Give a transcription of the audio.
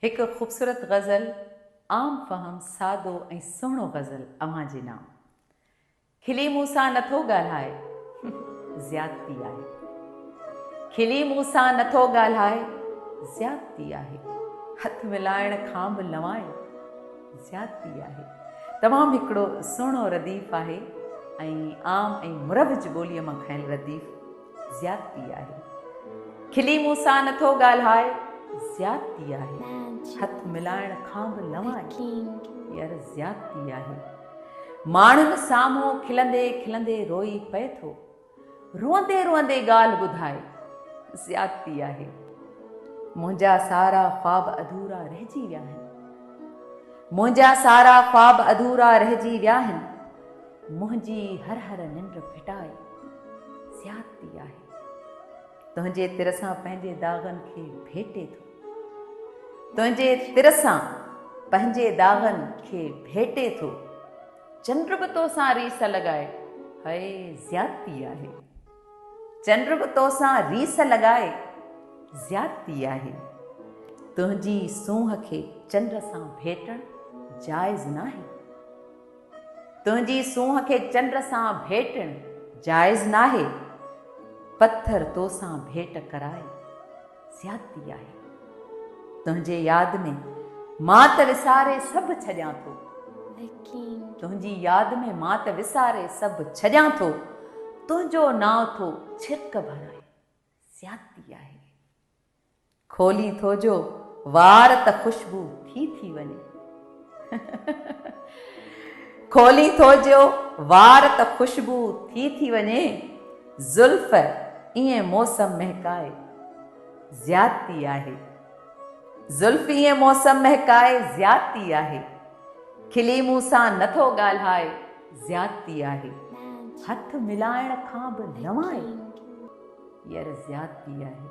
هڪ خوبصورت غزل، عام فهم، سادو ۽ سهڻو غزل اوهان جي نام. کلي مون سان نٿو ڳالهائي، زيادتي آهي. کلي مون سان نٿو ڳالهائي، زيادتي آهي. هٿ ملائڻ کان به لنوائي، زيادتي آهي. تمام هڪڙو سهڻو رديف آهي ۽ عام ۽ مروج ٻوليء مان کنيل رديف. زيادتي آهي. کلي مون سان نٿو ڳالهائي، زيادتي آهي. هٿ ملائڻ کان به لنوائي، يار زيادتي آهي. ماڻهن سامهون کلندي کلندي روئي پئي ٿو، روئندي روئندي ڳالهه ٻڌائي، زيادتي آهي. منهنجا سارا خواب اڌورا رهجي ويا آهن. منهنجا سارا خواب اڌورا رهجي ويا آهن. منهنجي هر هر ننڊ ڦٽائي زيادتي آهي. تنهنجي تر سان پنهنجي داغن کي ڀيٽي ٿو. تنهنجي تر سان پنهنجي داغن کي ڀيٽي ٿو. چنڊ به توسان ريس لڳائي هئي زيادتي آهي. چنڊ به توسان ريس لڳائي زيادتي آهي. تنهنجي سونهن کي چنڊ سان ڀيٽڻ جائز ناهي. تنهنجي سونهن کي چنڊ سان ڀيٽڻ جائز ناهي، پٿر توسان ڀيٽ ڪرائي زيادتي آهي. تنهنجي ياد ۾ مان ته وساري سڀ ڇڏيان ٿو. تنهنجي ياد ۾ مان ته وساري سڀ ڇڏيان ٿو، تنهنجو نانء ٿو ڇرڪ ڀرائي زيادتي آهي. کولين ٿو جو وار ته خوشبو ٿي ٿي وڃي. کولين ٿو جو وار ته خوشبو ٿي ٿي وڃي. زلف ائين موسم مهڪائي زيادتي آهي. زلف ائين موسم مهڪائي زيادتي آهي. کلي مون سان نه ٿو ڳالهائي زيادتي آهي. هٿ ملائڻ کان به لنوائي ير زيادتي آهي.